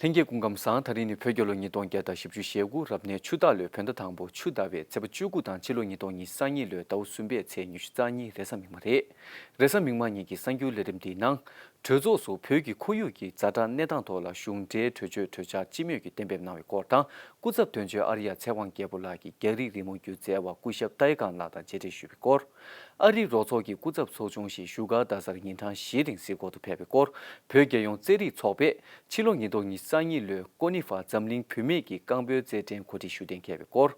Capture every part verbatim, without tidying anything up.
ལྷན་རྒྱས་སྐུ་ཁམས་བཟང་། ད་རིང་ནི་བོད་རྒྱལ་ལོ་ཉིས་སྟོང་བརྒྱ་དང་བཞི་བཅུ་ཞེ་དགུ་རབ་གནས་ཆུ་སྟག་ལོའི་བོད་ཟླ་དང་པོ་ཆུ་ཟླ་བའི་ཚེས་པ་བཅུ་དགུ་དང་ཕྱི་ལོ་ཉིས་སྟོང་ཉི་ཤུ་རྩ་གཉིས་ལོའི་ཟླ་བ་གསུམ་པའི་ཚེས་ཉི་ཤུ་རྩ་གཉིས་རེས་གཟའ་མིག་དམར་རེད། རེས་གཟའ་མིག་དམར་ཉིན་གྱི་གསར་འགྱུར་ལས་རིམ་འདིའི་ནང་། གྲོས་ཚོགས་སུ་བོད་ཀྱི་ཁོར་ཡུག་གི་ཛ་དྲག་གནས་སྟངས་ཐོག་ལ་གཞུང་འབྲེལ་གྲོས་ཆོད་གྲོས་འཆར་སྤྱི་མོས་ཀྱིས་གཏན་འབེབས་གནང་བའི་སྐོར་དང་། སྐུ་ཚབ་དོན་གཅོད་ཨ་རི་ཡ་ཚེ་དབང་རྒྱལ་པོ་ལགས་ཀྱིས་རྒྱ་རིགས་རི་མོ་སྒྱུ་རྩལ་བ་སྐུ་ཞབས་ཏའི་ཀང་ལགས་དང་མཇལ་འཕྲད་ཞུས་པའི་སྐོར། ཨ་རིའི་རོགས་ཚོགས་ཀྱི་སྐུ་ཚབ་ཚོགས་ཆུང་ཞིག་བཞུགས་སྒར་རྡ་སར་ཉིན་གྲངས་བཞིའི་རིང་གཟིགས་སྐོར་དུ་ཕེབས་པའི་སྐོར། བོད་རྒྱལ་ཡོངས་རྩེད་རིགས་ཚོགས་པས་ཕྱི་ལོ་ཉིས་སྟོང་ཉི་ཤུ་རྩ་གཉིས་ལོའི་ཀོ་ནི་ཧྥ་འཛམ་གླིང་བུད་མེད་ཀྱི་རྐང་སྤོལ་རྩེད་འགྲན་གོ་སྒྲིག་ཞུ་གཏན་འཁེལ་བའི་སྐོར།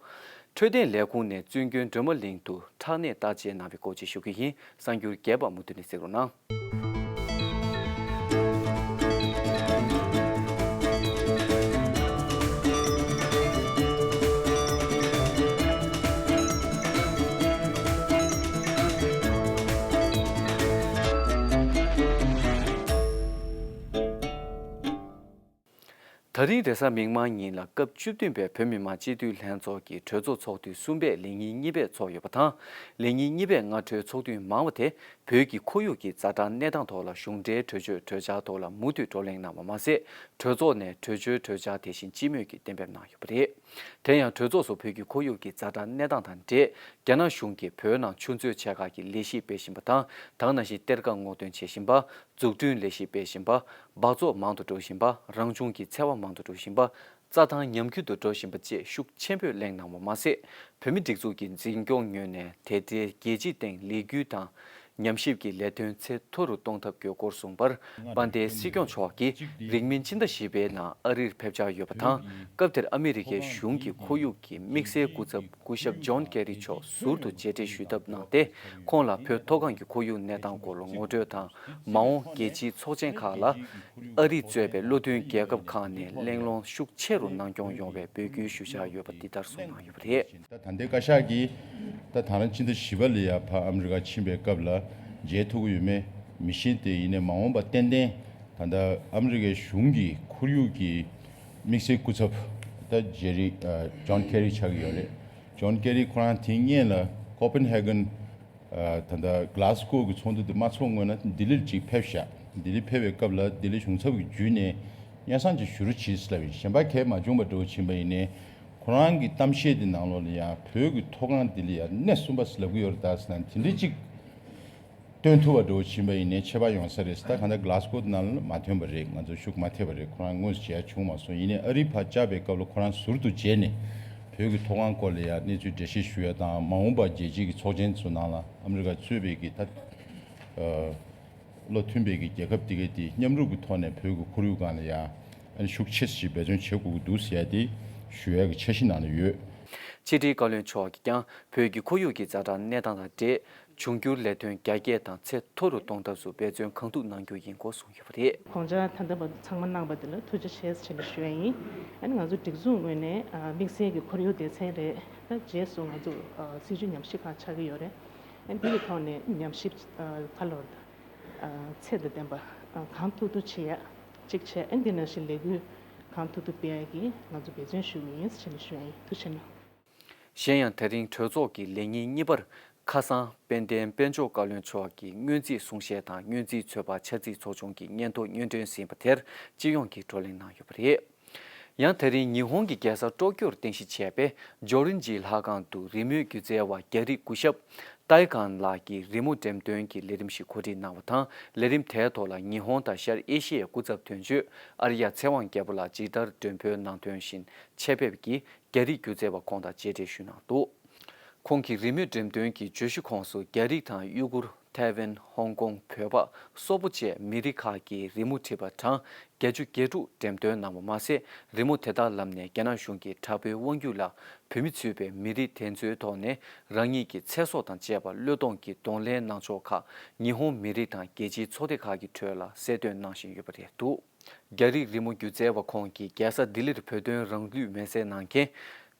འཕྲོད་བསྟེན་ལས་ཁུངས་ནས་བཙུན་དགོན་སྒྲོལ་མ་གླིང་དུ་ཁྲག་ནད་བརྟག་དཔྱད་གནང་བའི་སྐོར་བཅས་ཞུ་རྒྱུ་ཡིན། གསར་འགྱུར་རྒྱས་པ་མུ་མཐུད་ནས་གཟིགས་རོགས་གནང་། ད་རིང་རེས་གཟའ་མིག་དམར་ཉིན་ལ་སྐབས་བཅུ་བདུན་པའི་བོད་མི་མང་སྤྱི་འཐུས་ལྷན་ཚོགས་ཀྱི་གྲོས་ཚོགས་ཚོགས་དུས་གསུམ་པས་ལས་ཉིན་གཉིས་པའི་ཚོགས་ཡོད་པ་དང་། ལས་ཉིན་གཉིས་པའི་སྔ་དྲོའི་ཚོགས་དུས་མང་བ་དེ་བོད་ཀྱི་ཁོར་ཡུག་གི་ཛ་དྲག་གནས་སྟངས་ཐོག་ལ་གཞུང་འབྲེལ་གྲོས་ཆོད་གྲོས་འཆར་ཐོག་ལ་མུ་མཐུད་བགྲོ་གླེང་གནང་བ་མ་ཟད། གྲོས་ཚོགས་ནས་གྲོས་ཆོད་གྲོས་འཆར་དེ་བཞིན་སྤྱི་མོས་ཀྱིས་གཏན་འབེབས་གནང་ཡོད་པ་རེད། དེ་ཡང་གྲོས་ཚོགས་སུ་བོད་ཀྱི་ཁོར་ཡུག་གི་ཛ་དྲག་གནས་སྟངས་དང་འབྲེལ། རྒྱ་ནག་གཞུང་གིས་བོད་ནང་ཆུ་མཛོད་ཆེ་ཁག་གི་ལས་གཞི་སྤེལ་བཞིན་པ་དང་། ད་ག་ནང་བཞིན་གཏེར་ཁ་སྔོག་འདོན་བྱེད་བཞིན་པ། འཛུགས་སྐྲུན་ལས་གཞི་སྤེལ་བཞིན་པ། འབག་བཙོག་མང་དུ་འགྲོ་བཞིན་པ། རང་བྱུང་གི་འཚེ་བ་མང་དུ་འགྲོ་བཞིན་པ། རྩྭ་ཐང་ཉམས་རྒུད་དུ་འགྲོ་བཞིན་པ་བཅས་ཤུགས་ཆེན་པོས་གླེང་གནང་བ་མ་ཟད། བོད་མིའི་སྒྲིག་འཛུགས་ཀྱི་འཛིན་སྐྱོང་ངོས་ནས་དེ་ལྟའི་རྒྱལ་སྤྱིའི་སྟེང་ལས་འགུལ་དང་། ཉམས་ཞིབ་ཀྱི་ལས་དོན་ཚད་མཐོ་རུ་གཏོང་ཐབས་ཀྱི་སྐོར་གསུངས་པར། དཔལ་ལྡན་སྲིད་སྐྱོང་མཆོག་གིས་རིང་མིན་ཕྱི་ཟླ་བཞི་པའི་ནང་ཨ་རིར་ཕེབས་འཆར་ཡོད་པ་དང་། སྐབས་དེར་ཨ་མི་རི་ཀའི་གཞུང་གི་ཁོར་ཡུག་གི་དམིགས་བསལ་སྐུ་ཚབ་སྐུ་ཞབས་ཇོན་ཀེ་རི་མཆོག་ཟུར་དུ་མཇལ་འཕྲད་ཞུས་ཐབས་གནང་སྟེ། ཁོང་ལ་བོད་མཐོ་སྒང་གི་ཁོར་ཡུག་གནས་སྟངས་སྐོར་ལ་ངོ་སྤྲོད་དང་། མ་འོངས་རྒྱལ་སྤྱིའི་ཚོགས་ཆེན་ཁག་ལ་ཨ་རི་གཙོས་པའི་བློ་མཐུན་རྒྱལ་ཁབ་ཁག་ནས་གླེང་སློང་ཤུགས་ཆེ་རུ་གནང་སྐྱོང་ཡོང་བའི་འབོད་སྐུལ་ཞུ་འཆར་ཡོད་པ་འདི་ལྟར་གསུངས་གནང་ཡོད་པ་རེད། ད་ད་ལྟའི་བཀའ་ཤག་གིས་ད་ད་རང་ཕྱི་ཟླ་བཞི་པ་ལ་ཡ་ཕ་ཨ་མི་རི་ཀ་ཕྱིན་པའི་སྐབས་ལ་མཇལ་ཐུབ་ཀྱི་ཡོད་མེད་མི་ཤེས་ཏེ། ཡིན་ནའི་མ་འོངས་པ་ཏན་ཏན་ད་ལྟ་ཨ་མི་རི་ཀའི་གཞུང་གི་ཁོར་ཡུག་གི་དམིགས་བསལ་སྐུ་ཚབ་ད་ཇེ་རི་ཨ་ཇོན་ཀེ་རི་ཆགས་ཀྱི་ཡོད་རེད། ཇོན་ཀེ་རི་ཁོ་རང་དེ་སྔོན་ལ་ཀོ་པན་ཧེ་གན་ཨ་ད་ལྟ་གྷ་ལ་སི་ཀོ་གི་ཚོགས་འདུ་དེ་མ་ཚོགས་སྔོན་ལ་ལྡི་ལིར་ཅིག་ཕེབས་ཤག་ལྡི་ལི་ཕེབས་པའི་སྐབས་ལ་ལྡི་ལི་གཞུང་ཚབ་ཀྱི་བརྒྱུད་ནས་སྙན་སེང་ཅིག་ཞུ་རོགས་གྱིས་ལབ་ཡིན། གཞན་པ་གས་མ་བྱུང་བ་འདྲ་བོ་ཕྱིན་པ་ཡིན་ནའི། ཁོ་རང་གི་གཏམ་བཤད་དེ་ནང་ལོགས་ལ་ཡང་བོད་ཀྱི་མཐོ་སྒང་འདི་ལ་ཡང་གནས་གསུམ་པ་ཟེར་ལབ་ཀྱི་ཡོད་རེད་ད་ཟེར་ན། དེ་འདྲ་ཅིག་སྟོན་ཐུབ་པ་འདྲ་བོ་ཕྱིན་པ་ཡིན་ནའི་ཁྱད་པར་ཡོང་ས་རེད་ཟེར། ད་གང་ལྟར་གྷ་ལ་སི་ཀོ་དེ་ནང་ལ་མ་ཐོན་པ་རེད། ང་ཚོ་ཤུགས་མ་ཐེབས་པ་རེད། ཁོ་རང་དངོས་སུ་མཇལ་ཡ་བྱུང་མ་སོང་། ཡིན་ནའི་ཨ་རིའི་ཕར་བཅར་བའི་སྐབས་ལ་ཁོ་རང་ཟུར་དུ་མཇལ་ནས་བོད་ཀྱི་མཐོ་སྒང་སྐོར་ལ་ཡང་གནས་ཚུལ་འགྲེལ་བཤད་ཞུ་ཡ་དང་། མ་འོངས་པར་རྒྱལ་སྤྱིའི་གི་ཚོགས་ཆེན་ཚོ་ནང་ལ་ཨ་མི་རི་ཀ་གཙོས་པའི་གི་ད་བློ་མཐུན་པའི་གི་རྒྱལ་ཁབ་དེ་གའི་དེ་མཉམ་རུབ་ཀྱི་ཐོག་ནས་བོད་ཀྱི་ཁོར་ཡུག་སྒང་ལ་ཡང་ཨ་ནི་ཤུགས་ཆེ་ཞིག་འབད་བརྩོན་བྱེད་དགོས་ཀྱི་འདུག་ཟེར་ཡ་དེ་ཞུ་ཡ་གི་འཆར་གཞི་ནང་ལ་ཡོད། ཕྱི་དྲིལ་བཀའ་བློན་མཆོག་གིས་ཀྱང་བོད་ཀྱི་ཁོར་ཡུག་གི་ཛ་དྲག་གནས་སྟངས་དང་འབྲེལ། འབྱུང་འགྱུར་ལས་དོན་རྒྱ་སྐྱེད་དང་ཚད་མཐོ་རུ་གཏོང་ཐབས་སུ་འབད་བརྩོན་གང་ཐུབ་གནང་རྒྱུ་ཡིན་སྐོར་གསུངས་ཡོད་པ་རེད། དགོངས་འཆར་ད་ལྟ་བར་དུ་ཚང་མ་གནང་བ་དེ་ལ་ཐུགས་རྗེ་ཆེ་ཟེར་ནས་ཞུ་ཡ་ཡིན། ཨ་ནི་ང་ཚོ་སྒྲིག་འཛུགས་ངོས་ནས་ཨ་དམིགས་བསལ་གྱི་ཁོར་ཡུག་སྡེ་ཚན་རེད། ད་རྗེས་སུ་ང་ཚོ་ཨ་སྲིད་བྱུས་ཉམས་ཞིབ་ཁང་ཆགས་ཀྱི་ཡོད་རེད། ཨ་ནི་དེ་གི་ཐོག་ནས་ཉམས་ཞིབ་ཨ་ག་ལོར་ད། ཚད་དང་ལྡན་པ་གང་ཐུབ་ཐུབ་བྱེད་ཡ་གཅིག་བྱས། ཨ་ནི་དེ་ནང་བཞིན་ལས་འགུལ་གང་ཐུབ་ཐུབ་སྤེལ་ཡ་གི་ང་ཚོ་འབད་བརྩོན་ཞུ་གི་ཡིན་ཟེར་ནས་ཞུ་ཡ་ཡིན། ཐུགས་རྗེ་གནང་། གཞན་ཡང་དེ་རིང་གྲོས་ཚོགས་ཀྱི་ལས་ཉིན་གཉིས་པར་ཁ་སང་དཔལ་ལྡན་དཔལ་འབྱོར་བཀའ་བློན་མཆོག་གིས་སྔོན་རྩིས་གསུང་བཤད་དང་། སྔོན་རྩིས་ཚོད་དཔག་འཆར་རྩིས་ཚོགས་ཆུང་གི་སྙན་ཐོ་སྙན་སྒྲོན་ཟིན་པ་དེར་སྤྱི་ཡོངས་ཀྱིས་བགྲོ་གླེང་གནང་ཡོད་པ་རེད། ཡང་དེ་རིང་ཉི་ཧོང་གི་རྒྱལ་ས་ཀྲོ་ཀྱོར་རྟེན་གཞི་བྱས་པའི་ཇོ་རིན་ཇིའི་ལྷ་ཁང་དུ་རི་མོའི་སྒྱུ་རྩལ་བ་རྒྱ་རིགས་སྐུ་ཞབས་ཏའི་ཀང་ལགས་ཀྱིས་རི་མོ་འགྲེམས་སྟོན་གྱི་ལས་རིམ་ཞིག་གོ་སྒྲིག་གནང་བ་དང་། ལས་རིམ་དེའི་ཐོག་ལ་ཉི་ཧོང་དང་ཤར་ཨེ་ཤི་ཡའི་སྐུ་ཚབ་དོན་གཅོད་ཨ་རི་ཡ་ཚེ་དབང་རྒྱལ་པོ་ལགས་ཇི་ལྟར་མགྲོན་འབོད་གནང་དོན་བཞིན་ཆེད་ཕེབས་ཀྱིས་རྒྱ་རིགས་སྒྱུ་རྩལ་བ་ཁོང་དང་མཇལ་འཕྲད་ཞུས་གནང་འདུག་ཁོང་གིས་རི་མོའི་འགྲེམས་སྟོན་གྱི་བརྗོད་གཞི་ཁོངས་སུ་རྒྱ་རིགས་དང་ཡུ་གུར། ཐའེ་ཝན། ཧོང་ཀོང་། བོད་པ། སོག་པོ་བཅས་མི་རིགས་ཁག་གི་རི་མོ་བྲིས་པ་གྲངས་བརྒྱད་ཅུ་གྱ་དྲུག་འགྲེམས་སྟོན་གནང་བ་མ་ཟད། རི་མོ་དེ་དག་ལམ་ནས་རྒྱ་ནག་གཞུང་གི་དྲག་པོའི་དབང་སྒྱུར་ལ་བོད་མི་ཚུད་པའི་མི་རིགས་དེ་ཚོའི་ཐོག་ནས་རང་ཉིད་ཀྱི་ཚེ་སྲོག་དང་བཅས་པ་བློས་གཏོང་གིས་གདོང་ལེན་གནང་ཕྱོགས་ཁག་ཉི་ཧོང་མི་རིགས་དང་རྒྱལ་སྤྱིའི་ཚོགས་སྡེ་ཁག་གི་ཁྲོད་ལ་གསལ་སྟོན་གནང་བཞིན་ཡོད་པ་རེད་འདུག་རྒྱ་རིགས་རི་མོ་སྒྱུ་རྩལ་བ་ཁོང་གིས་རྒྱལ་ས་ལྡི་ལིར་བོད་དོན་རང་ལུས་མེར་སྲེག་གནང་མཁན།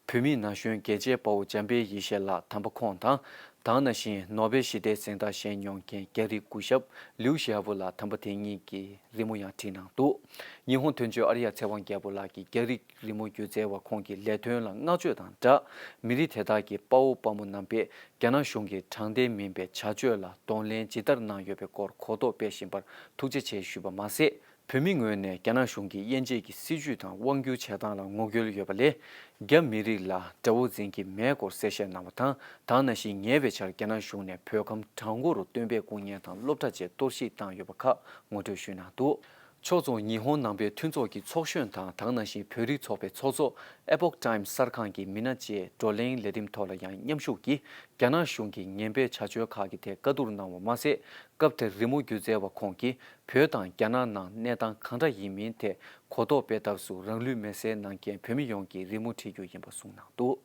བོད་མིའི་ན་གཞོན་རྒྱལ་གཅེས་དཔའ་བོ་འཇམ་དཔལ་ཡེ་ཤེས་ལགས་དམ་པ་ཁོང་དང་། ད་ག་ནང་བཞིན་ནོ་བེལ་ཞི་བདེའི་གཟེངས་རྟགས་བཞེས་མྱོང་མཁན་རྒྱ་རིགས་སྐུ་ཞབས་ལིའུ་ཞའོ་ཧྥུ་ལགས་དམ་པ་དེ་ཉིད་ཀྱི་རི་མོ་ཡང་བྲིས་གནང་འདུག་ཉི་ཧོང་དོན་གཅོད་ཨ་རི་ཡ་ཚེ་དབང་རྒྱལ་པོ་ལགས་ཀྱིས་རྒྱ་རིགས་རི་མོ་སྒྱུ་རྩལ་བ་ཁོང་གི་ལས་དོན་ལ་བསྔགས་བརྗོད་དང་སྦྲགས། མི་རིགས་དེ་དག་གི་དཔའ་བོ་དཔའ་མོ་རྣམ་པས་རྒྱ་ནག་གཞུང་གི་དྲང་བདེན་མིན་པའི་བྱ་སྤྱོད་ལ་གདོང་ལེན་ཇི་ལྟར་གནང་ཡོད་པའི་སྐོར་གོ་རྟོགས་སྤེལ་བཞིན་པར་ཐུགས་རྗེ་ཆེ་ཞུས་པ་མ་ཟད། བོད་མི་ངོས་ནས་རྒྱ་ནག་གཞུང་གི་དབྱེ་འབྱེད་ཀྱི་སྲིད་བྱུས་དང་དབང་བསྒྱུར་བྱེད་སྟངས་ལ་ངོ་རྒོལ་ཡོད་པ་ལས། རྒྱ་མི་རིགས་ལ་དགྲ་བོ་འཛིན་གྱི་མེད་སྐོར་གསལ་བཤད་གནང་བ་དང་། ད་ག་ནང་བཞིན་ཉེ་བའི་ཆར་རྒྱ་ནག་གཞུང་ནས་བོད་ཁམས་བྲང་ཁོག་རུ་སྟོན་པའི་སྐུ་བརྙན་དང་སློབ་གྲྭ་བཅས་གཏོར་བཤིག་བཏང་ཡོད་པ་ཁག་ངོ་སྤྲོད་ཞུས་གནང་འདུག་ཕྱོགས་མཚུངས་ཉི་ཧོང་ནང་པའི་མཐུན་ཚོགས་ཀྱི་ཚོགས་གཞོན་དང་། ད་ག་ནང་བཞིན་བོད་རིགས་ཚོགས་པའི་ཚོགས་གཙོ་Epoch Times གསར་ཁང་གི་མི་སྣ་བཅས་བགྲོ་གླེང་ལས་རིམ་ཐོག་ལ་ཡང་མཉམ་ཞུགས་ཀྱིས། རྒྱ་ནག་གཞུང་གི་ངན་པའི་བྱ་སྤྱོད་ཁག་གི་ཐད་བཀའ་བསྡུར་གནང་བ་མ་ཟད། སྐབས་དེར་རི་མོ་སྒྱུ་རྩལ་བ་ཁོང་གིས་བོད་དང་རྒྱ་ནག་ནང་གནས་སྟངས་གང་འདྲ་ཡིན་མིན་ཐད་གོ་རྟོགས་སྤེལ་ཐབས་སུ་རང་ལུས་མེར་སྲེག་གནང་མཁན་བོད་མི་ཡོངས་ཀྱིས་རི་མོ་བྲིས་རྒྱུ་ཡིན་པ་གསུངས་གནང་འདུག་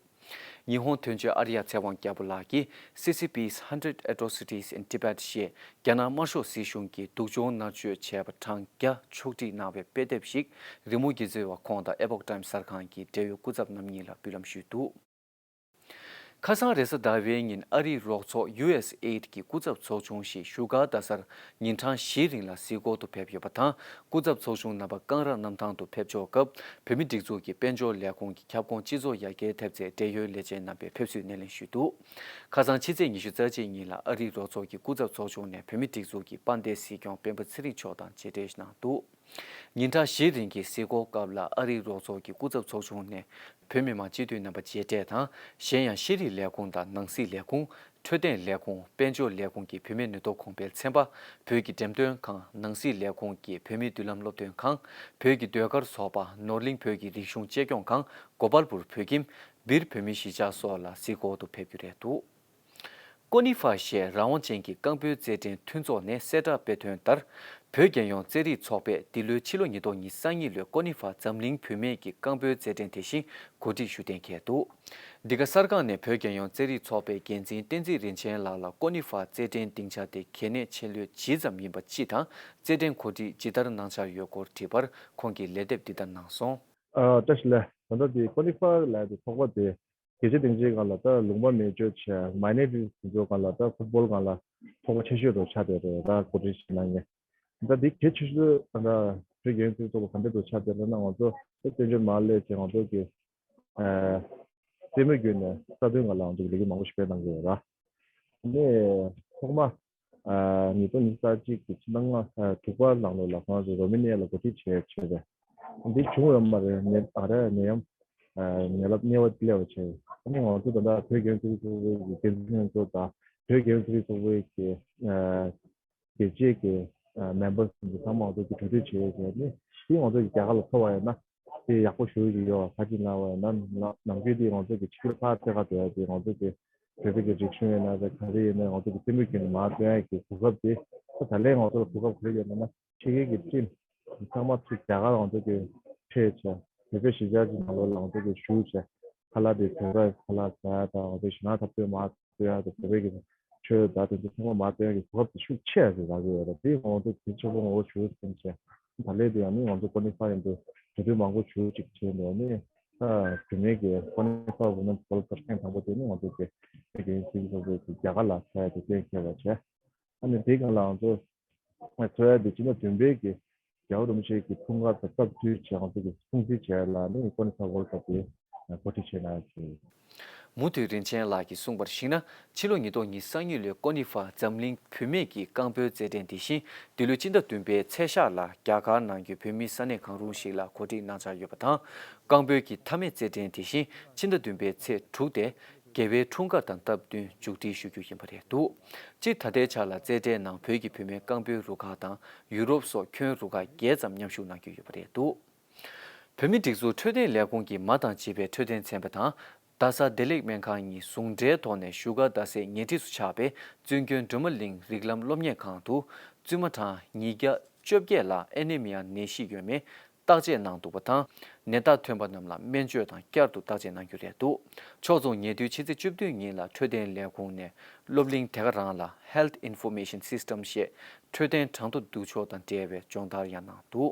ཉི་ཧོང་དོན་གཅོད་ཨར་ཡ་ཚེ་དབང་རྒྱལ་པོ་ལགས་ཀྱིས་C C P's Hundred Atrocities in Tibet ཞེས་རྒྱ་ནག་དམར་ཤོག་སྲིད་གཞུང་གིས་སྡུག་སྦྱོང་མནར་གཅོད་བྱས་པ་གྲངས་བརྒྱ་ཕྱོགས་བསྒྲིགས་གནང་བའི་དཔེ་དེབ་ཞིག་རི་མོ་སྒྱུ་རྩལ་བ་ཁོང་དང་Epoch Times གསར་ཁང་གི་འབྲེལ་ཡོད་སྐུ་ཚབ་རྣམ་གཉིས་ལ་འབུལ་ལམ་ཞུས་འདུག་ཁ་སང་རེས་གཟའ་ཟླ་བའི་ཉིན་ཨ་རིའི་རོགས་ཚོགས་ཡུ་ཨེས་ཨེ་ཌི་གི་སྐུ་ཚབ་ཚོགས་ཆུང་ཞིག་བཞུགས་སྒར་རྡ་སར་ཉིན་གྲངས་བཞིའི་རིང་ལ་གཟིགས་སྐོར་དུ་ཕེབས་ཡོད་པ་དང་། སྐུ་ཚབ་ཚོགས་ཆུང་རྣམ་པ་ཀང་ར་གནམ་ཐང་དུ་ཕེབས་ཕྱོགས་སྐབས། བོད་མིའི་སྒྲིག་འཛུགས་ཀྱི་དཔལ་འབྱོར་ལས་ཁུངས་ཀྱི་ཁྱབ་ཁོངས་སྤྱི་ཚོགས་ཡར་རྒྱས་ཐེབས་རྩའི་འབྲེལ་ཡོད་ལས་བྱེད་རྣམ་པས་ཕེབས་བསུའི་སྣེ་ལེན་ཞུས་འདུག་ཁ་སང་ཕྱི་ཚེས་ཉི་ཤུ་རྩ་གཅིག་ཉིན་ལ་ཨ་རིའི་རོགས་ཚོགས་ཀྱི་སྐུ་ཚབ་ཚོགས་ཆུང་ནས་བོད་མིའི་སྒྲིག་འཛུགས་ཀྱི་དཔལ་ལྡན་སྲིད་སྐྱོང་སྤེན་པ་ཚེ་རིང་མཆོག་དང་མཇལ་འཕྲད་གནང་འདུག་ཉིན་གྲངས་བཞིའི་རིང་གི་གཟིགས་སྐོར་སྐབས་ལ་ཨ་རིའི་རོགས་ཚོགས་ཀྱི་སྐུ་ཚབ་ཚོགས་ཆུང་ནས་བོད་མི་མང་སྤྱི་འཐུས་རྣམ་པ་མཇལ་འཕྲད་དང་། གཞན་ཡང་ཤེས་རིག་ལས་ཁུངས་དང་ནང་སྲིད་ལས་ཁུངས། འཕྲོད་བསྟེན་ལས་ཁུངས། དཔལ་འབྱོར་ལས་ཁུངས་ཀྱི་བུད་མེད་ནུས་སྟོབས་གོང་འཕེལ་ཚན་པ། བོད་ཀྱི་འགྲེམས་སྟོན་ཁང་། ནང་སྲིད་ལས་ཁུངས་ཀྱི་བོད་མིའི་མདུན་ལམ་སློབ་སྟོན་ཁང་། བོད་ཀྱི་ཟློས་གར་ཚོགས་པ། ནོར་གླིང་བོད་ཀྱི་རིག་གཞུང་གཅེས་སྐྱོང་ཁང་། གོ་པལ་པུར་བོད་ཁྱིམ། སྦིར་བོད་མིའི་གཞིས་ཆགས་སོགས་ལ་གཟིགས་སྐོར་དུ་ཕེབས་རྒྱུ་རེད་འདུག་ཀོ་ནི་ཧྥ་ཞེས་རང་དབང་ཅན་གྱི་རྐང་སྤོལ་རྩེད་འགྲན་མཐུན་ཚོགས་ནས་གསལ་བསྒྲགས་སྤེལ་དོན་ལྟར། བོད་རྒྱལ་ཡོངས་རྩེད་རིགས་ཚོགས་པས་འདི་ལོའི་ཕྱི་ལོ་ཉིས་སྟོང་ཉི་ཤུ་རྩ་གཉིས་ལོའི་ཀོ་ནི་ཧྥ་འཛམ་གླིང་བུད་མེད་ཀྱི་རྐང་སྤོལ་རྩེད་འགྲན་དེ་བཞིན་གོ་སྒྲིག་ཞུ་གཏན་འཁེལ་འདུག་འདི་ག་གསར་ཁང་ནས་བོད་རྒྱལ་ཡོངས་རྩེད་རིགས་ཚོགས་པའི་འགན་འཛིན་བསྟན་འཛིན་རིན་ཆེན་ལགས་ལ་ཀོ་ནི་ཧྥ་རྩེད་འགྲན་སྡིངས་ཆ་དེ་གལ་གནད་ཆེ་ལོས་ཇི་ཙམ་ཡིན་པ་སྤྱི་དང་། རྩེད་འགྲན་གོ་སྒྲིག་ཇི་ལྟར་གནང་འཆར་ཡོད་སྐོར་དྲིས་པར། ཁོང་གིས་ལན་འདེབས་འདི་ལྟར་གནང་སོང་། ཨ། བཀྲ་ཤིས་བདེ་ལེགས། ད་ལྟ་དེ་ཀོ་ནི་ཧྥ་ལབ་དེ་ཚོགས་པ་དེ། རྒྱལ་སྤྱིའི་སྡིངས་ཆའི་སྒང་ལ་ད་ལུང་པ་མེ་སྤྱོད་བྱས། མའི་ནོ་རི་ཊི་སི་དེ་ཚོའི་སྒང་ལ་ད་ཕུཊ་བོལ་སྒང་ལ་ཚོགས་པ་ཆེ་ཤོས་དུ་ཆགས་བསྡད་རེད། ད་གོ་སྒྲིག་བྱེད་གནང་མཁན། ད་འདི་གལ་ཆེ་ཤོས་ད་ལྟ་བོད་རྒྱལ་ཡོངས་རྩེད་རིགས་ཚོགས་པ་ག་འདྲ་དུ་ཆགས་བསྡད་རེད་ན། ང་ཚོ་དཔལ་འབྱོར་མར་སླེབས་བྱས། ང་ཚོ་གི་ཨ་རྩེད་མོ་བརྒྱུད་ནས་རྩ་དོན་སྒང་ལ་ང་ཚོ་གི་ལས་འགུལ་མང་པོ་ཞིག་སྤེལ་གནང་གི་ཡོད་ར། ཨ་ནི་ཐོག་མ། ཨ། ཉིས་སྟོང་ཉི་ཤུ་རྩ་གཅིག་གི་ཕྱི་ཟླ་ལྔ། ཨ། དྲུག་པ་ནང་ལོགས་ལ་ང་ཚོ་རོ་མེ་ནི་ཡ་ལ་གོ་སྒྲིག་བྱས་བྱས་པས། འདི་བྱུང་ཡོད་མ་རེད། ནད་ཨ་རེ་ནད་ཡམས། ཨ། ནད་རླབས་གནས་བབ་སླེབས་པ་བྱས། ཨ་ནི་ང་ཚོ་ད་ལྟ་བོད་རྒྱལ་ཡོངས་རྩེད་རིགས་ཚོགས་པའི་འགན་འཛིན་ཚོ་དང་། བོད་རྒྱལ་ཡོངས་རྩེད་རིགས་ཚོགས་པའི་གི། ཨ། རྒྱལ་སྤྱིའི་གི། ཨ། མེམ་བར་ཚོ་ཚང་མ་ང་ཚོ་གི་གྲོས་བསྡུར་བྱས་བྱས་ནི། འདི་ང་ཚོ་གི་རྒྱལ་ཁ་ལ་ཐོབ་པ་ཡིན་ན། དེ་ཡག་པོ་ཞེ་པོ་ཅིག་ཡོད་པ་ཁ་ཅིག་ལབ་པ་ཡིན་ན། ནམ་རྒྱུན་དེ་ང་ཚོ་གི་ཕྱི་རྒྱལ་ཕར་ཐད་ཀར་སྡོད་ཡ་དེ། ང་ཚོ་གི་བོད་པའི་གི་རིག་གཞུང་ཡིན་ན་རེད། ག་རེ་ཡིན་ན། ང་ཚོ་གི་རྩེད་མོ་བརྒྱུད་ནས་མར་སྟོན་ཡ་གི་གོ་སྐབས་དེ། ད་ད་ལན་ང་ཚོ་ལ་གོ་སྐབས་ག་རེ་ཡོད་ལབ་ན། ཕྱི་རྒྱལ་གྱི་ཊིམ་ཚང་མ་ཚུར་རྒྱ་གར་ང་ཚོ་གི་ཕེབས་བྱས། བོད་པའི་གཞིས་ཆགས་ཀྱི་ནང་ལོགས་ལ་ང་ཚོ་གི་བཞུགས་བྱས། ཁ་ལག་དེ་བོད་པའི་ཁ་ལག་ཟ་ཡ་དང་། ང་ཚོ་གཞིས་ནང་འཁྲབ་སྟོན་མར་སྟོན་ཡ་དང་། བོད་པའི་གི་ཆོས་དང་དེ་ཚོ་ཚང་མ་མར་སྟོན་ཡ་གི་གོ་སྐབས་དེ་ཤུགས་ཆེ་རེད་ལབ་ཀྱི་ཡོད་རེད། དེ་ང་ཚོ་གི་ཆེ་བོ་ངོ་བོ་ཞེ་པོ་ཅིག་བྱས། ད་ལན་དེ་ཡང་ནི་ང་ཚོ་ཀོ་ནི་ཧྥ་ཡིན་དུས་གྲོས་བསྡུར་མང་པོ་ཞེ་པོ་ཅིག་བྱས་འདུག་ནི། ད་བུད་མེད་ཀྱི་ཀོ་ནི་ཧྥ་ཝུ་མེན་ཕུཊ་བོལ་ཐེངས་དང་པོ་དེ་ནི་ང་ཚོ་གི་བོད་ཀྱི་སྤྱི་ཚོགས་ཀྱི་རྒྱལ་ཁ་ལ་ཕྱག་དེ་གཏན་འཁེལ་བ་བྱས། ཨ་ནི་དེའི་སྒང་ལ་ང་ཚོ་འཚོགས་ཡ་དེ་སྤྱི་ཟླ་བདུན་པའི་གི་རྒྱལ་བ་རིན་པོ་ཆེ་གི་འཁྲུངས་སྐར་དང་སྟབས་བསྟུན་བྱས། ང་ཚོ་གི་སྲུང་བརྩི་བྱས་ལ་ནི་ཀོ་ནི་ཧྥ་ཝོལ་ཀབ་དེ་གོ་སྒྲིག་བྱས་གནང་ཡོད། མུ་མཐུད་རིན་ཆེན་ལགས་ཀྱིས་གསུངས་པར་གཞིགས་ན། ཕྱི་ལོ་ཉིས་སྟོང་ཉི་ཤུ་རྩ་གཉིས་ལོའི་ཀོ་ནི་ཧྥ་འཛམ་གླིང་བུད་མེད་ཀྱི་རྐང་སྤོལ་རྩེད་འགྲན་དེ་བཞིན་འདི་ལོའི་སྤྱི་ཟླ་བདུན་པའི་ཚེས་ཤར་ལ་རྒྱ་གར་ནང་གི་བོད་མི་ས་གནས་གང་རུང་ཞིག་ལ་གོ་སྒྲིག་གནང་འཆར་ཡོད་པ་དང་། རྐང་སྤོལ་གྱི་མཐའ་མའི་རྩེད་འགྲན་དེ་བཞིན་ཕྱི་ཟླ་བདུན་པའི་ཚེས་དྲུག་སྟེ། རྒྱལ་བའི་འཁྲུངས་སྐར་དང་སྟབས་བསྟུན་མཇུག་སྒྲིལ་ཞུ་རྒྱུ་ཡིན་པ་རེད་འདུག་སྤྱིར་ད་ལྟའི་ཆར་ལ་རྩེད་འགྲན་ནང་བོད་ཀྱི་བུད་མེད་རྐང་སྤོལ་རུ་ཁག་དང་ཡུ་རོབ་སོགས་ཁྱོན་རུ་ཁག་བརྒྱད་ཙམ་མཉམ་ཞུགས་གནང་རྒྱུ་ཡོད་པ་རེད་འདུག་བོད་མིའི་སྒྲིག་འཛུགས་འཕྲོད་བསྟེན་ལས་ཁུངས་ཀྱི་མ་དང་བྱིས་པའི་འཕྲོད་བསྟེན་ཚན་པ་དང་། རྡ་ས་བདེ་ལེགས་སྨན་ཁང་གཉིས་ཟུང་འབྲེལ་ཐོག་ནས་བཞུགས་སྒར་རྡ་སའི་ཉེ་འཁྲིས་སུ་ཆགས་པའི་བཙུན་དགོན་སྒྲོལ་མ་གླིང་རིགས་ལམ་སློབ་གཉེར་ཁང་དུ་བཙུན་མ་གྲངས་ཉིས་བརྒྱ་བཅོ་བརྒྱད་ལ་ཨེ་ནི་མི་ཡ་ནད་གཞི་ཡོད་མེད་བརྟག་དཔྱད་གནང་འདུག་པ་དང་། ནད་རྟགས་ཐོན་པ་རྣམས་ལ་སྨན་བཅོས་དང་བསྐྱར་དུ་བརྟག་དཔྱད་གནང་རྒྱུ་རེད་འདུག་ཕྱོགས་མཚུངས་ཉེ་དུས་ཕྱི་ཚེས་བཅུ་བདུན་ཉིན་ལ་འཕྲོད་བསྟེན་ལས་ཁུངས་ནས་སློབ་གླིང་དེ་ག་རང་ལ་Health Information System ཞེས་འཕྲོད་བསྟེན་གྲངས་ཐོ་བསྡུ་ཕྱོགས་དང་འབྲེལ་བའི་སྦྱོང་བརྡར་ཡང་གནང་འདུག་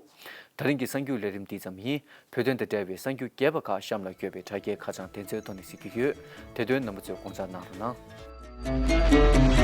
ད་རིང་གི་གསར་འགྱུར་ལས་རིམ་འདི་ཙམ་ཡིན། བོད་དོན་དང་འབྲེལ་བའི་གསར་འགྱུར་རྒྱས་པ་ཁག་གཤམ་ལ་བཀོད་པའི་དྲ་རྒྱའི་ཁ་བྱང་དེ་ཚོའི་ཐོག་ནས་གཟིགས་རྒྱུ་ཡོད། དེ་དོན་རྣམ་པ་ཚོས་དགོངས་འཇགས་གནང་རོགས་གནང་།